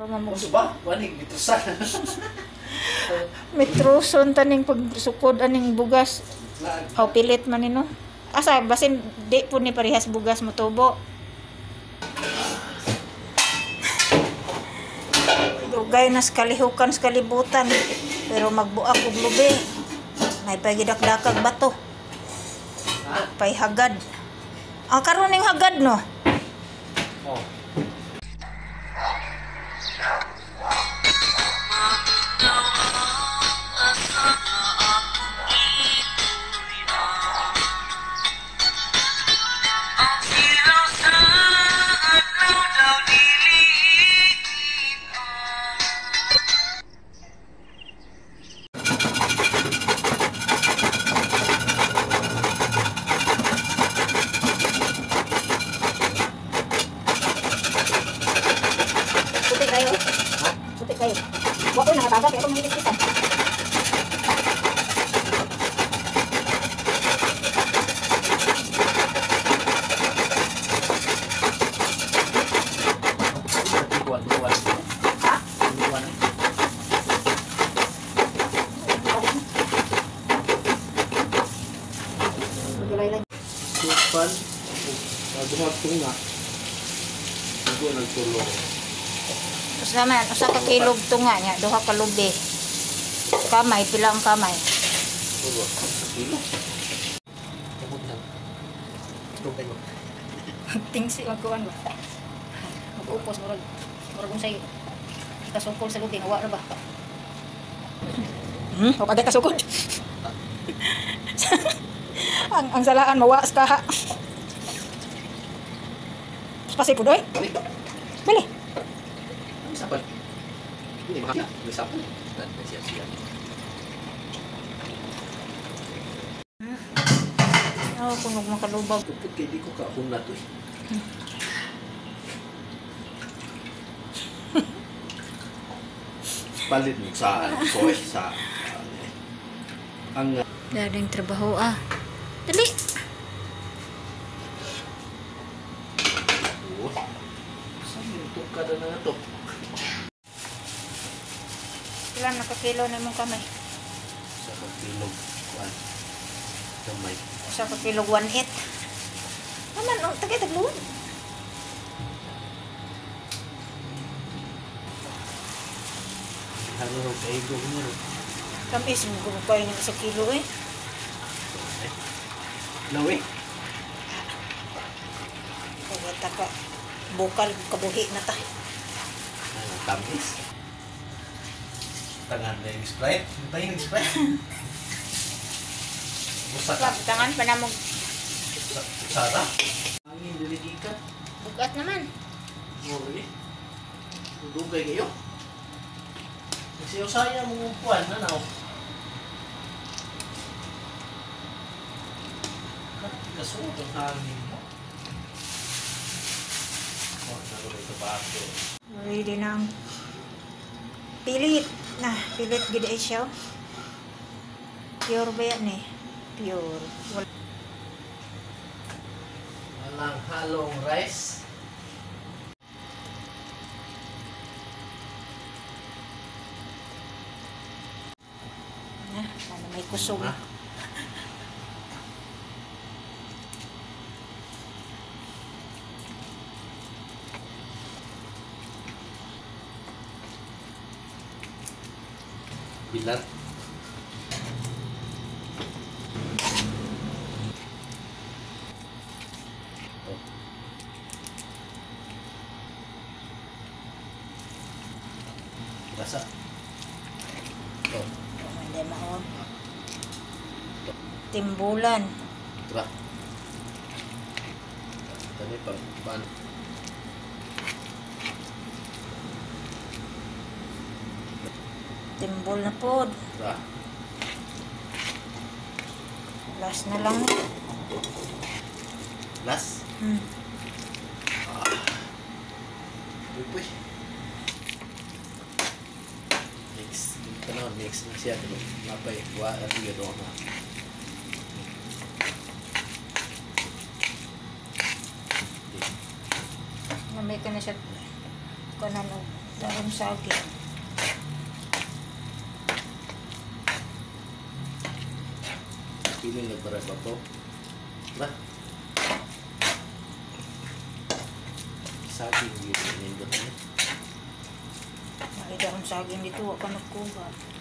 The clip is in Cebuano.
Uso ba? Waning mitusan. Mitruson taning pagsukod aning bugas. O pilit man nino. Asa basin di po ni parehas bugas mo tubo. Dugay na sa kalihukan sa kalibutan. Pero magbuak og lubi. May pagidakdakag bato. Pay hagad. Ang karon ning hagad no. Oh. Puti kayo. Ha? Puti kayo. Wa ko nakataga kay akong hilit-hitan. Ha? Supan, duha tunga. Dugo nagtulo. Usa man, usa ka kilog tunga nya, duha ka lubi. Kamay, pila ang kamay? Tulo. Kilo. Tubod lang. Tubod mo. Tingsi magkuan ba? Mag-upos murag murag unsay kasukol sa lubi nga wa ra ba? O kagay kasukod. Ang salaan mawa sa kaha. Pasay pud oy. Bali. Sapal. Hindi makakita. May sapal. Siya siya. Oh, kunog makalubag. Tupod kay di ko ka hunat oy. Palit mo sa soy sa ang dading trabaho ah. Dali. Oh. Sa minuto kada na to. Ilan nakakilo na imong kamay? Sa kilo kuan. Kamay. Sa kilo 1.8. Naman oh, tagay tagluon. Haro kay go mo. Kamis mo gumukay ng isa kilo eh. Lawi. Kagata ka bukal kabuhi na ta. Ano tamis? Tangan na yung Sprite. Tayo yung Sprite. Busa ka. Tangan pa na mo. Sara. Angin dili ka. Bugat naman. Mori. Dugay kayo. Nagsiyosaya mong umpuan na now. Kasuot ang hangin mo. Oh, naroon ito bago. Ready na ang pilit. Na, pilit gid ay siya. Pure ba yan eh? Pure. Wala. Walang halong rice. Na, ano may kusog. Ha? Bilat. Oh. Rasa. Oh. Hindi maon. Timbulan. Diba? Tani pang paano? Timbol na pod. Diba? Last na lang. Last? Ah. Uy, uy. Mix. Ito na, mix na siya. Diba? Mapay, wa, at yun na. Mamay ka na siya. Kanan o. Dahon saging. Pili na para bato. Ba? Saging yun. Nindot na. May dahon saging dito, wa ka nagkuha.